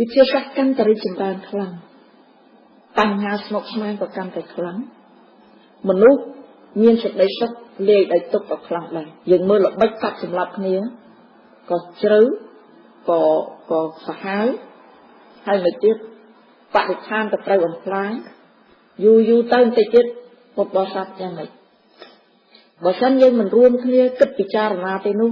វិទ្យាសាស្ត្រកាន់តែរីកចម្រើនខ្លាំងបញ្ហាស្មុគស្មាញក៏កាន់តែខ្លាំងមនុស្សមានសេចក្តីសុខលាយដោយទុក្ខក៏ខ្លាំងដែរយើងមើលល្បិចកាប់សម្លាប់គ្នាក៏ជ្រៅក៏សាហាវហើយមួយទៀតបរិស្ថានក៏ត្រូវបំផ្លាញយូរយូរទៅបន្តិចទៀតពុទ្ធបរិស័ទយ៉ាងម៉េចបើសិនយើងមិនរួមគ្នាគិតពិចារណាទេនោះ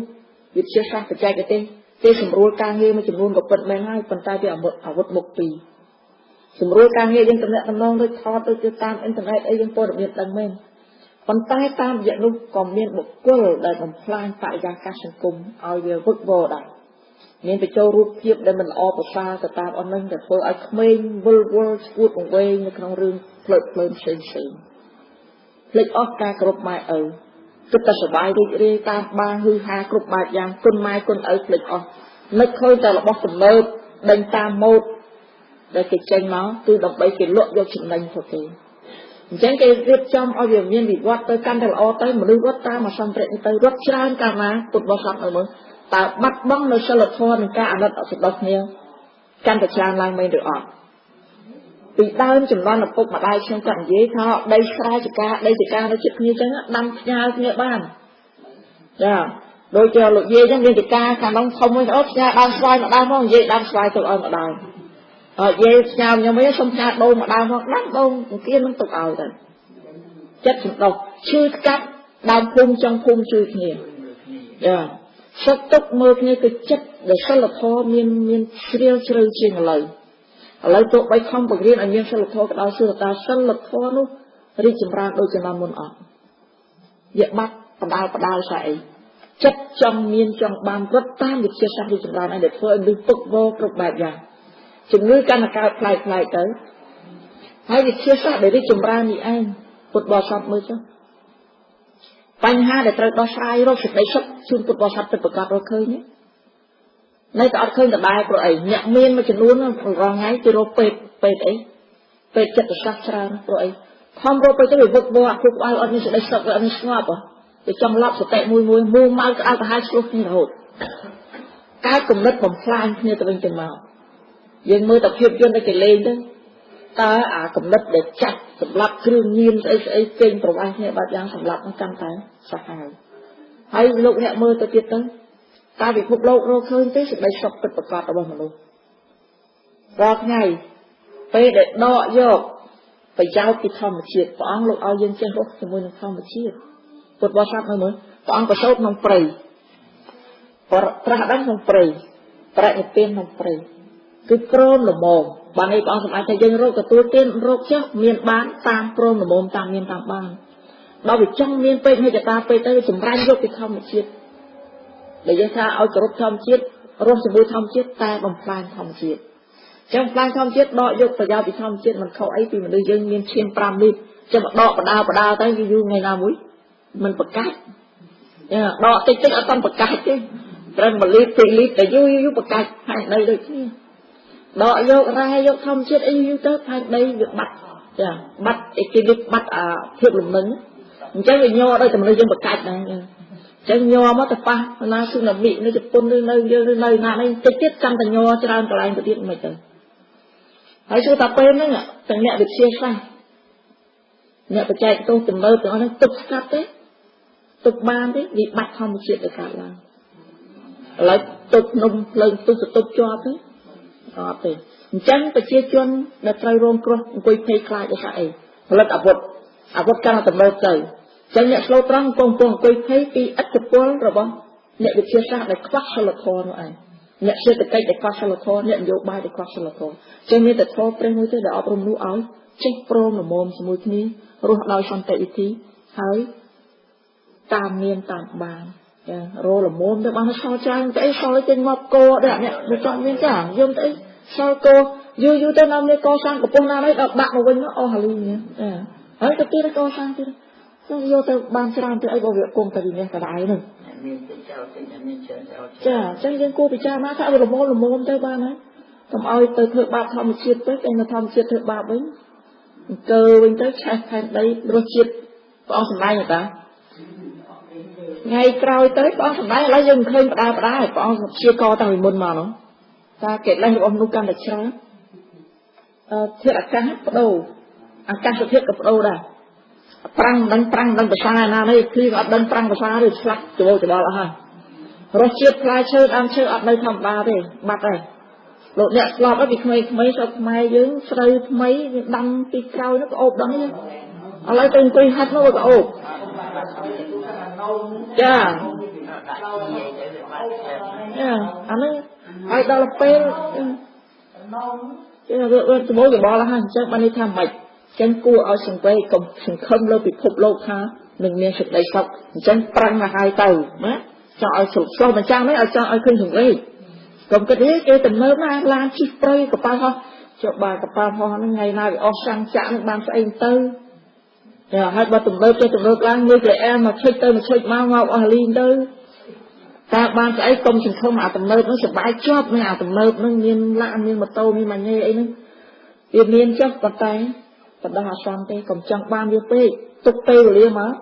វិទ្យាសាស្ត្របច្ចេកទេសគេសម្រួលការងារមួយចំនួនក៏ពិតមែនហើយប៉ុន្តែវាអាវុធមុខពីរសម្រួលការងារយើងតំណាក់តំណងដូចថតដូចទៅតាមអ៊ីនធឺណិតអីយើងព័ត៌មានដឹងមែនប៉ុន្តែតាមរយៈនោះក៏មានបុគ្គលដែលបំផ្លាញបរិយាកាសសង្គមឲ្យវាវឹកវរដែរមានបញ្ចូលរូបភាពដែលមិនល្អប្រសើរទៅតាមអស់នឹងដែលធ្វើឲ្យក្មេងវិលវល់ស្គួតវង្វេងនៅក្នុងរឿងផ្លើតផ្លើនផ្សេងផ្សេងភ្លេចអស់ការគោរពម៉ែឪគិតតែសប្បាយរីករាយតាមបាហ៊ឺហាគ្រប់បែបយ៉ាងគុណម៉ែគុណឪភ្លេចអស់នឹកឃើញតែរបស់ទំនើបដេញតាមម៉ូដដែលគេចេញមកគឺដើម្បីគេលក់យកចំណេញទៅគេអញ្ចឹងគេរៀបចំឲ្យវាមានវិវត្តទៅកាន់តែល្អទៅមនុស្សរត់តាមអសម្ភារៈនេះទៅរត់ច្រើនកាលណាពុទ្ធបរិស័ទនៅមើលតើបាត់បង់នៅសិលធម៌និងការអាណិតអសន្តោសគ្នាកាន់តែច្រើនឡើងមែនឬអត់ពីដើមចំនួនឪពុកម្ដាយខ្ញុំគាត់និយាយថាដីស្រែចកាដីចកានៅជិតគ្នាអញ្ចឹងដាំផ្ញើគ្នាបានចាដូចជាលោកយាយអញ្ចឹងមានចកាខាងនោះធំមួយអូផ្ញើដើមស្វាយម្ដងមកនិយាយដើមស្វាយទៅឲ្យម្ដងហើយយាយផ្ញើខ្ញុំវិញសុំផ្ញើដូងម្ដងមកដាំដូងអង្គាននឹងទុកឲ្យទៅចិត្តសន្តោសឈឺស្កាត់ដើមភូមិចុងភូមិជួយគ្នាចាសុខទុក្ខមើលគ្នាគឺចិត្តដែលសិលធម៌មានជ្រាលជ្រៅជាងឥឡូវទោះបីខំបង្រៀនឲ្យមានសិលធម៌ក៏ដោយសួរតាសិលធម៌នោះរីកចម្រើនដូចចំនួនមុនអត់វាបាត់បដាលស្អីចិត្តចង់មានចង់បានរត់តាមវិទ្យាសាស្ត្ររីកចម្រើនឲ្យដែលធ្វើឲ្យមនុស្សពុកវរគ្រប់បែបយ៉ាងជំងឺកាន់តែកើតប្លែកៗទៅហើយវិទ្យាសាស្ត្រដែលរីកចម្រើននេះឯងពុទ្ធបរិស័ទមើលចុះបញ្ហាដែលត្រូវដោះស្រាយរកសេចក្តីសុខជូនពុទ្ធបរិស័ទពិតប្រាកដរកឃើញទេនៅតែអត់ឃើញដដែលព្រោះអីអ្នកមានមួយចំនួនរាល់ថ្ងៃគេរកពេទ្យអីពេទ្យចិត្តសាស្ត្រច្រើនព្រោះអីខំរកពេទ្យទៅវាវឹកវរអាខួរក្បាលអត់មានសេចក្តីសុខអត់មានស្ងប់គេចង់ឡប់សតិមួយមួយមួម៉ៅក្តៅក្រហាយឆ្លោះគ្នារហូតកើតគំនិតបំផ្លាញគ្នាទៅវិញទៅមកយើងមើលតែភាពយន្តដែលគេលេងទៅតើអាគំនិតដែលចាស់សម្រាប់គ្រឿងញៀនស្អីស្អីចេញប្រវាយគ្នាបែបយ៉ាងសម្រាប់នឹងកាន់តែសាហាវហើយលោកអ្នកមើលទៅទៀតទៅតើពិភពលោករកឃើញទេសេចក្តីសុខពិតប្រាកដរបស់មនុស្សរាល់ថ្ងៃពេលដែលដកយកប្រយោជន៍ពីធម្មជាតិព្រះអង្គលោកឲ្យយើងចេះរស់ជាមួយនឹងធម្មជាតិពុទ្ធបរិស័ទមើលព្រះអង្គប្រសូតក្នុងព្រៃត្រាស់ដឹងក្នុងព្រៃប្រតិនិព្វានក្នុងព្រៃគឺព្រមល្មមបាននេះព្រះអង្គសម្អាតថាយើងរកទទួលទានរកចុះមានបានតាមព្រមល្មមតាមមានតាមបានដល់វាចង់មានពេកហេតុតាពេកទៅវាចម្រាញ់យកពីធម្មជាតិដែលយើងថាឲ្យគោរពធម្មជាតិរស់ជាមួយធម្មជាតិតែបំផ្លាញធម្មជាតិចឹងបំផ្លាញធម្មជាតិដកយកប្រយោជន៍ពីធម្មជាតិមិនខុសអីពីមនុស្សយើងមានឈាម5លីត្រចឹងមកដកបដាទៅយូរយូរថ្ងៃណាមួយមិនប្រកាសដកតិចតិចអត់ទាន់ប្រកាសទេត្រឹម1លីត្រ2លីត្រតែយូរយូរប្រកាសផែនដីដូចគ្នាដកយករ៉ែយកធម្មជាតិអីយូរទៅផែនដីវាបាត់ចាបាត់អេគីលីបបាត់អាភាពលំនឹងអញ្ចឹងវាញ័រដោយតែមនុស្សយើងប្រកាសដែរចឹងញ័រមកទៅប៉ះណាស៊ូណាមីនៅជប៉ុនឬនៅយើងឬនៅណានេះតិចទៀតកាន់តែញ័រច្រើនកន្លែងទៅទៀតមិនទៅហើយសួរថាពេលហ្នឹងទាំងអ្នកវិទ្យាសាស្ត្រអ្នកបច្ចេកទេសទំនើបទាំងអស់ហ្នឹងទប់ស្កាត់ទេទប់បានទេវាបាត់ធម្មជាតិទៅកើតឡើងឥឡូវទប់នំភ្លើងទុះទៅទប់ជាប់ទេអត់ទេអញ្ចឹងប្រជាជនដែលត្រូវរងគ្រោះអង្គុយភ័យខ្លាចដោយសារអីផលិតអាវុធកាន់តែទំនើបទៅចឹងអ្នកស្លូតត្រង់កំពុងអង្គុយភ័យពីឥទ្ធិពលរបស់អ្នកវិទ្យាសាស្ត្រដែលខ្វះសិលធម៌នោះឯងអ្នកសេដ្ឋកិច្ចដែលខ្វះសិលធម៌អ្នកនយោបាយដែលខ្វះសិលធម៌ចឹងមានតែធម៌ព្រះមួយទេដែលអប់រំនោះឲ្យចេះព្រមល្មមជាមួយគ្នារស់ដោយសន្តិវិធីហើយតាមមានតាមបានចារល្មមទៅបានសល់ច្រើនទៅអីសល់ចេញងាប់គោដែរអ្នកមិនចង់មានចាយើងទៅអីសល់គោយូរយូរទៅនាំនេះកសាងកំពង់ណានេះដល់បាក់មកវិញមកអស់ហលីនេះចាហើយទៅទៀតកសាងទៀតខ្ញុំយកទៅបានច្រើនទៅអីបើវាគង់តែវិន័យកដៅហ្នឹងមានតិចចោលតិចមានច្រើនចោលចាអញ្ចឹងយើងគួរពិចារណាថាល្មមទៅបានហើយកុំឲ្យទៅធ្វើបាបធម្មជាតិទៅតែនៅធម្មជាតិធ្វើបាបវិញអង្គើវិញទៅឆេះផែនដីរសជាតិព្រះអង្គសម្ដែងតាថ្ងៃក្រោយទៅព្រះអង្គសម្ដែងឥឡូវយើងមិនឃើញបដាបដាព្រះអង្គព្យាករតាំងពីមុនមកនោះ តើកិលេសរបស់មនុស្សកាន់តែច្រើនធាតុអាកាសបដូរអាកាសធាតុក៏បដូរដែរប្រាំងមិនដឹងប្រាំងមិនដឹងភាសាណានេះគឺអត់ដឹងប្រាំងភាសាទេឆ្លាក់ច្បោច្បល់អស់ហើយរសជាតិផ្លែឈើដើមឈើអត់នៅធម្មតាទេបាត់ហើយលោកអ្នកស្លាប់ហើយពីក្មេងៗស្រុកខ្មែរយើងស្រូវថ្មីដាំពីក្រោយនោះក៏អូបដល់នេះឥឡូវទៅអង្គុយហាត់នោះក៏អូបចាអានេះហើយដល់ពេលចាវាច្បោច្បល់ហើយអញ្ចឹងបានន័យថាម៉េចចឹងគួរឲ្យសង្វេគកុំសង្ឃឹមលើពិភពលោកថានឹងមានសេចក្តីសុខអញ្ចឹងប្រឹងឲ្យហើយទៅណាចង់ឲ្យស្រុកស្រុះម្ចាំងនេះឲ្យចង់ឲ្យឃើញសង្វេគកុំគិតទេគេទំនើបណាឡានជិះព្រៃកប៉ាល់ហោះចុះបើកប៉ាល់ហោះហ្នឹងថ្ងៃណាវាអស់សាំងចាក់នឹងបានស្អីទៅចាហើយបើទំនើបចេះទំនើបឡើងមួយក្លែអែមកឈិចទៅមកឈិចមកមកអស់លីងទៅតើបានស្អីកុំសង្ឃឹមអាទំនើបហ្នឹងសប្បាយជាប់នឹងអាទំនើបហ្នឹងមានឡានមានម៉ូតូមានម៉ាញ៉េអីហ្នឹងវាមានចុះប៉ុន្តែបដោះអាសន្នទេកុំចង់បានវាពេកទុកពេលវេលាមក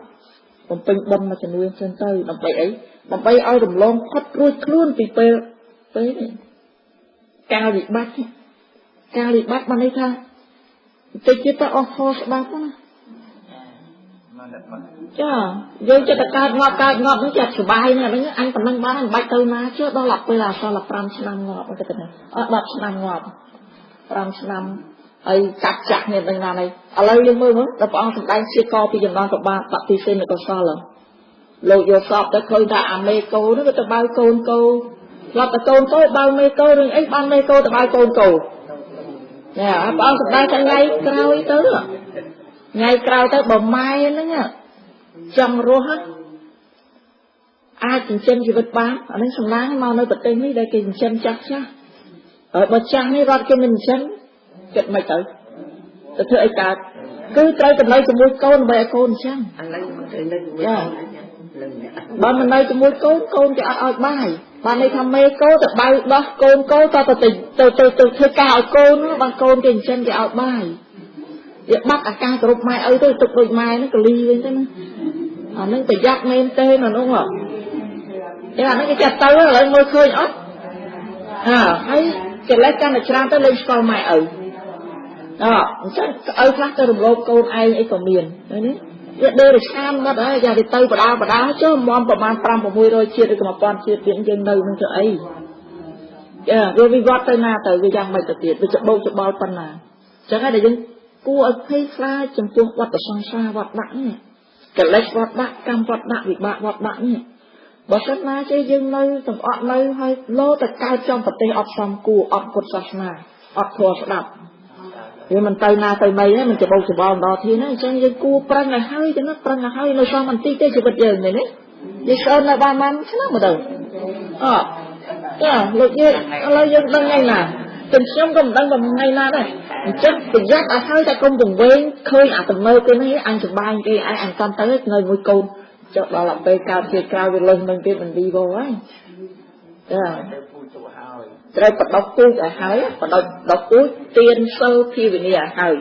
បំពេញបុណ្យមួយចំនួនចឹងទៅដើម្បីអីដើម្បីឲ្យរំលងផុតរួចខ្លួនពីពេលពេលនេះកាលវិបត្តិកាលវិបត្តិបានន័យថាតិចទៀតទៅអស់ធម៌ស្ដាប់ណាចាយើងចិត្តតែកើតងាប់កើតងាប់ហ្នឹងចិត្តសុបាយហ្នឹងអញប៉ុណ្ណឹងបានមិនបាច់ទៅណាជឿដល់ពេលអាសល់5ឆ្នាំងាប់ទៅណាអត់10ឆ្នាំងាប់5ឆ្នាំហើយកាត់ចាក់នេះដឹងណានេះឥឡូវយើងមើលមើលដល់ព្រះអង្គសម្ដែងជាកពីចំណងកបាទបតិសេនកុសលលោកយកសពទៅឃើញថាអាមេកោនោះវាទៅបៅកូនកោធ្លាប់តែកូនកោបៅមេកោរឿងអីបានមេកោទៅបៅកូនកោណែព្រះអង្គសម្ដែងថាថ្ងៃក្រោយទៅថ្ងៃក្រោយទៅបើម៉ែហ្នឹងចង់រស់អាចចិញ្ចឹមជីវិតបានអានេះសំណាងមកនៅប្រទេសនេះដែលគេចិញ្ចឹមចាស់ចាស់ហើយបើចាស់នេះរត់គេមិនចិញ្ចឹមគិតមិនទៅទៅធ្វើអីកើតគឺត្រូវទៅនៅជាមួយកូនដើម្បីឲ្យកូនអញ្ចឹងឥឡូវត្រូវនៅជាមួយកូនបើមិននៅជាមួយកូនកូនគេអត់ឲ្យបាយបានន័យថាមេកូនទៅបៅដោះកូនកូនតទៅទៅទៅធ្វើការឲ្យកូនបានកូនគេចិញ្ចឹមគេឲ្យបាយវាបាត់អាការគោរពម៉ែឪទៅទុកដូចម៉ែហ្នឹងកលីវិញទៅណាអាហ្នឹងប្រយ័ត្នមែនទេនៅនោះហ៎តែអាហ្នឹងគេចាត់ទៅឥឡូវមើលឃើញអត់អើហើយកិលេសកាន់តែច្រើនទៅលេងស្គាល់ម៉ែឪអអញ្ចឹងឪខ្លះទៅរំលោភកូនឯងអីក៏មានឃើញទេវាដេរឆានបាត់ហើយយ៉ាទៅទៅបដាបដាចុះមុំប្រហែល5 600ជាតិឬក៏1000ជាតិទៀតយើងនៅនឹងទៅអីចាវាវិវត្តទៅណាទៅវាយ៉ាងម៉េចទៅទៀតវាច្បោកច្បល់ប៉ុណ្ណាអញ្ចឹងហើយដែលយើងគួរឲ្យភ័យខ្លាចចំពោះវត្តសង្សារវត្តដាក់នេះកិលេសវត្តដាក់កម្មវត្តដាក់វិបាកវត្តដាក់នេះបើសិនណាចេះយើងនៅទាំងអត់នៅហើយលោតែកើតចំប្រទេសអត់សមគួរអត់ពុទ្ធសាសនាអត់ធម៌ស្ដាប់វាមិនទៅណាទៅណីហ្នឹងមិនច្បោកច្បល់ដល់ធានហ្នឹងអញ្ចឹងយើងគួរប្រឹងឲ្យហើយចឹងណាប្រឹងឲ្យហើយនៅសល់បន្តិចទេជីវិតយើងនេះយើងស្អូននៅបានបានឆ្នាំមកទៅអចាលោកយើងឥឡូវយើងដឹងថ្ងៃណាទាំងខ្ញុំក៏មិនដឹងថាថ្ងៃណាដែរអញ្ចឹងប្រយ័ត្នឲ្យហើយតែកុំពង្វេងឃើញអាទំនើបគេនេះអញសប្បាយគេឯងអញតំទៅនៅមួយកូនចុះដល់ពេលកើតជាក្រោយវាលើសនឹងទៀតមិនវីវហើយចាត្រូវបដោះពូជឲ្យហើយបដោះដោះពូជទានសិលភាវនាឲ្យហើយ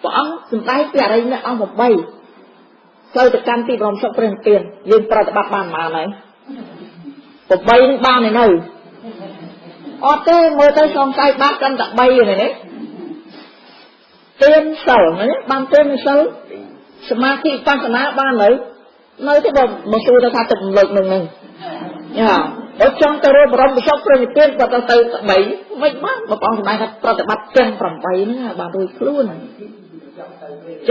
ព្រះអង្គសម្ដែងពីអរិយមគ្គអង្គ8ផ្លូវទៅកាន់ទីបរមសុខព្រះនិព្វានយើងប្រតិបត្តិបានប៉ុន្មានហើយ8នឹងបានឯនៅអត់ទេមើលទៅសង្ស័យបាត់កាន់តែ3នេះទានសិលណាបានទានសិលសមាធិវិបស្សនាបាននៅនៅទេបើមកសួរទៅថាទឹកលើកនឹងហ្នឹងយ៉ាបើចង់ទៅរកបរមសុខព្រះនិព្វានគាត់ទៅ3មិនបានបើព្រះអង្គសម្ដែងថាប្រតិបត្តិទាំង8ហ្នឹងបានរួចខ្លួន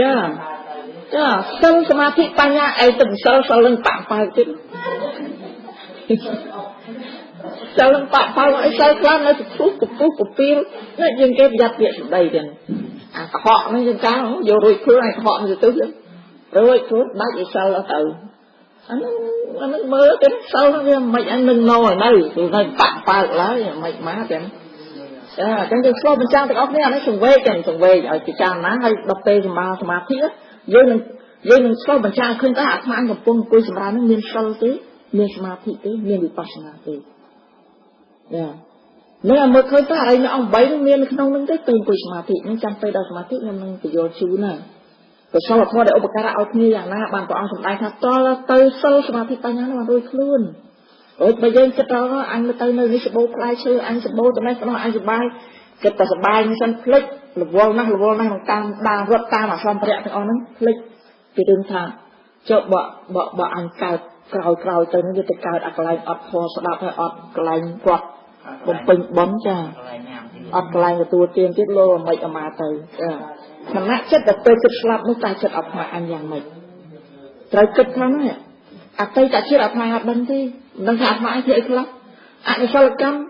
ចាចាសិលសមាធិបញ្ញាឯងទៅសិលសិលនឹងបាក់ប៉ៅទៀតសិលនឹងបាក់ប៉ៅអីសិលខ្លះនៅពុះពុះពពីលនេះយើងគេប្រយ័ត្នពាក្យសម្ដីទៀតអាកុហកហ្នឹងយើងកាលយករួចខ្លួនអាកុហកហ្នឹងទៅរួចខ្លួនដាច់អីសិលទៅអាហ្នឹងមើលទៅសិលហ្នឹងវាមិនអញនឹងណឲ្យនៅគឺនៅបាក់ប៉ើកឡើយមិនមកទាំងចាអញ្ចឹងយើងឆ្លុះបញ្ចាំងទាំងអស់គ្នាអានេះសង្វេគទាំងសង្វេគឲ្យពិចារណាហើយដល់ពេលសម្មាសមាធិយើងនឹងឆ្លុះបញ្ចាំងឃើញថាអាត្មាកំពុងអង្គុយសម្រាប់ហ្នឹងមានសិលទេមានសមាធិទេមានវិបស្សនាទេចានឹងឲ្យមើលឃើញថាអីនៅអង្គ8ហ្នឹងមាននៅក្នុងហ្នឹងទេពេលអង្គុយសមាធិហ្នឹងចាំពេលដល់សមាធិខ្ញុំនឹងបញ្យល់ជូនណាកុសលធម៌ដែលឧបការៈឲ្យគ្នាយ៉ាងណាបានព្រះអង្គសម្ដែងថាតលទៅសិលសមាធិបញ្ញានោះបានរួចខ្លួន ដូចបើយើងគិតដល់អញទៅនៅនេះ សម្បូរផ្លែឈើ អញសម្បូរចំណេះស្នោះ អញសប្បាយ គិតតែសប្បាយមិនសិន ភ្លេចរវល់ណាស់ រវល់ណាស់នឹងតាមដើររត់តាមអសម្ភារៈទាំងអស់ហ្នឹង ភ្លេចពីរឿងថាចុះបើអញកើតក្រោយក្រោយទៅនឹង វាទៅកើតអាកន្លែងអត់ធម៌ស្ដាប់ ហើយអត់កន្លែងគាត់បំពេញបុណ្យ ចា អត់កន្លែងទទួលទានទៀត លោមិនអាមាទៅ ចា ខណៈចិត្តដល់ពេលគិតស្លាប់នោះ តើចិត្តអាត្មាអញយ៉ាងម៉េច? ត្រូវគិតថាហ្នឹង អតីតជាតិអាត្មាអត់ដឹងទេ មិនដឹងថាអាត្មាអញធ្វើអីខ្លះ អកុសលកម្ម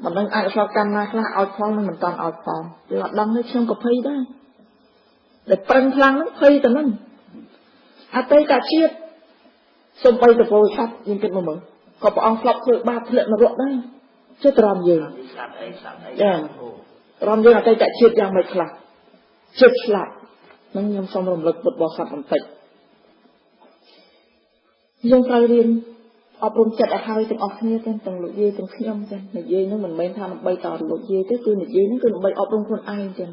មិនដឹងអកុសលកម្មណាខ្លះឲ្យផល និងមិនតាន់ឲ្យផល យើងអត់ដឹងទេ។ ខ្ញុំក៏ភ័យដែរ ដែលប្រឹងខ្លាំងហ្នឹង ភ័យទៅហ្នឹងអតីតជាតិ សំបីតពោសត្វ យើងគិតមកមើល ក៏ព្រះអង្គធ្លាប់ធ្វើបាបធ្លាក់នរកដែរ ចុះត្រមយើង ចា ត្រមយើងអតីតជាតិយ៉ាងម៉េចខ្លះ ចិត្តស្លាប់នឹង។ ខ្ញុំសូមរំលឹកពុទ្ធបរិស័ទបន្តិច យើងត្រូវរៀនអប់រំចិត្តឲ្យហើយទាំងអស់គ្នា ទាំងលោកយាយទាំងខ្ញុំ ចឹងនិយាយនឹងមិនមែនថាដើម្បីតលោកយាយទេ គឺនិយាយនឹងគឺដើម្បីអប់រំខ្លួនឯង ចឹង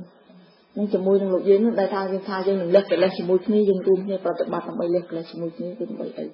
នឹងជាមួយនឹងលោកយាយនឹងដែលថាយើងថាយើងនឹងលះកិលេសជាមួយគ្នា យើងរួមគ្នាប្រតិបត្តិដើម្បីលះកិលេសជាមួយគ្នា គឺដើម្បីអី?